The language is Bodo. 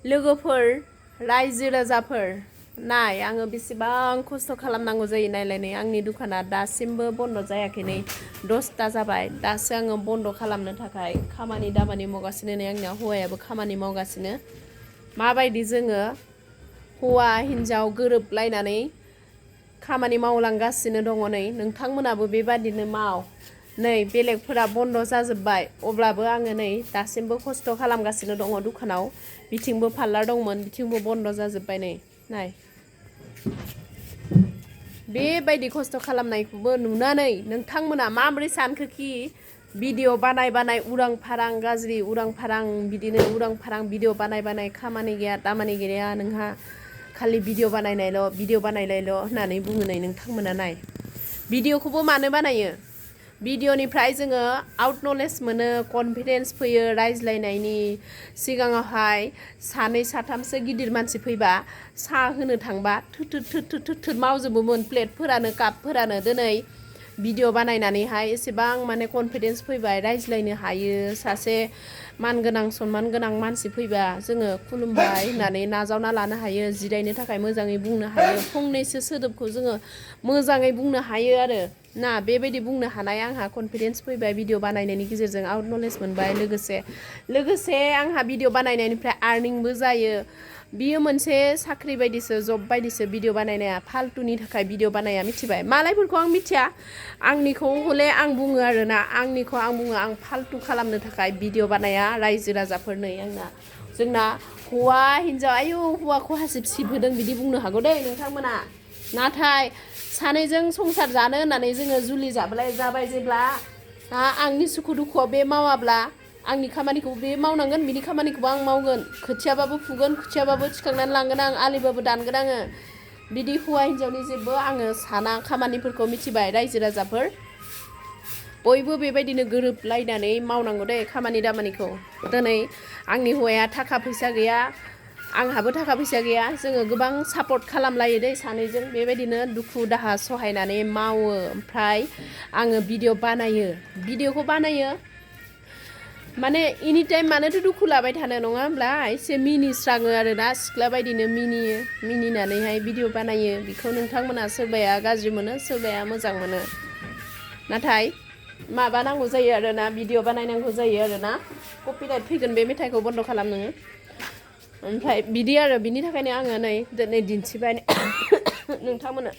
लोगोफोर रायजो राजाफोर नाय आङो बेसेबां खस्थ' खालामनांगौ जायो नायलाय नै आंनि दुखाना दासिमबो बन्द' जायाखै नै 10ता जाबाय दासो आङो बन्द' खालामनो थाखाय खामानि दामानि मावगासिनो नै आंनिया हौवायाबो खामानि मावगासिनो माबायदि जोङो हौवा हिन्जाव गोरोबलायनानै खामानि मावलांगासिनो दङ नै नोंथांमोनाबो बेबादिनो माव नै बेलेगफोरा बन्द' जाजोब्बाय अब्लाबो आङो नै दासिमबो खस्थ' खालामगासिनो दङ दुखानाव बिथिंबो पार्लार दंमोन बिथिंबो बन्द' जाजोब्बाय नै नाय बेबायदि खस्थ' खालामनायखौबो नुनानै नोंथांमोना माबोरै सानखोखि भिडिअ बानाय उरां फारां गाज्रि उरां फारां बिदिनो उरां फारां भिडिअ बानाय खामानि गैया दामानि गैया नोंहा खालि भिडिअ बानायलायल' होननानै बुङो नै नोंथांमोना नाय भिडिअखौबो मानो बानायो भिडिअनिफ्राय जोङो आउट नलेज मोनो कनफिडेन्स फैयो रायज्लायनायनि सिगाङावहाय सानै साथामसो गिदिर मानसि फैबा साहा होनो थांबा थोद मावजोबोमोन प्लेटफोरानो कापफोरानो दिनै भिडिअ बानायनानैहाय एसेबां माने कनफिडेन्स फैबाय रायज्लायनो हायो सासे मानगोनां सनमान गोनां मानसि फैबा जोङो खुलुमबाय होननानै नाजावना लानो हायो जिरायनो थाखाय मोजाङै बुंनो हायो फंनैसो सोदोबखौ जोङो मोजाङै बुंनो हायो आरो ना बेबायदि बुंनो हानाय आंहा कनफिडेन्स फैबाय भिडिअ बानायनायनि गेजेरजों आउट नलेज मोनबाय लोगोसे आंहा भिडिअ बानायनायनिफ्राय आर्निंबो जायो बियो मोनसे साख्रि बायदिसो जब बायदिसो भिडिअ बानायनाया फालतुनि थाखाय भिडिअ बानाया मिथिबाय मालायफोरखौ आं मिथिया आंनिखौ हले आं बुङो आरोना आंनिखौ आं बुङो आं फालतु खालामनो थाखाय भिडिअ बानाया रायजो राजाफोर नै जोंना हौवा हिन्जाव आयु हौवाखौ हासिब सिबहोदों बिदि बुंनो हागौ दे नोंथांमोना नाथाय सानैजों संसार जानो होननानै जोङो जुलि जाबाय जेब्ला आंनि सुखु दुखुआव बे मावाब्ला आंनि खामानिखौ बे मावनांगोन बिनि खामानिखौबो आं मावगोन खोथियाबाबो फुगोन खोथियाबाबो थिखांनानै लांगोन आं आलिबाबो दानगोन आङो बिदि हौवा हिन्जावनि जेबो आङो साना खामानिफोरखौ मिथिबाय रायजो राजाफोर बयबो बेबायदिनो गोरोबलायनानै मावनांगौ दे खामानि दामानिखौ दिनै आंनि हौवाया थाखा फैसा गैया आंहाबो थाखा फैसा गैया जोङो गोबां सापर्ट खालामलायो दै सानैजों बेबायदिनो दुखु दाहा सहायनानै मावो ओमफ्राय आङो भिडिअ भिडिअखौ बानायो माने एनि टाइम मानोथो दुखु लाबाय थानो नङा होमब्ला एसे मिनिस्राङो आरोना सिख्ला बायदिनो मिनिनानैहाय भिडिअ बानायो बेखौ नोंथांमोना सोरबाया गाज्रि मोनो सोरबाया मोजां मोनो नाथाय माबानांगौ जायो आरोना भिडिअ बानायनांगौ जायो आरोना कपिराइट फैगोन बे मेथाइखौ बन्द' खालाम नोङो ओमफ्राय बिदि आरो बिनि थाखायनो आङो नै दिनै दिन्थिबाय नोंथांमोना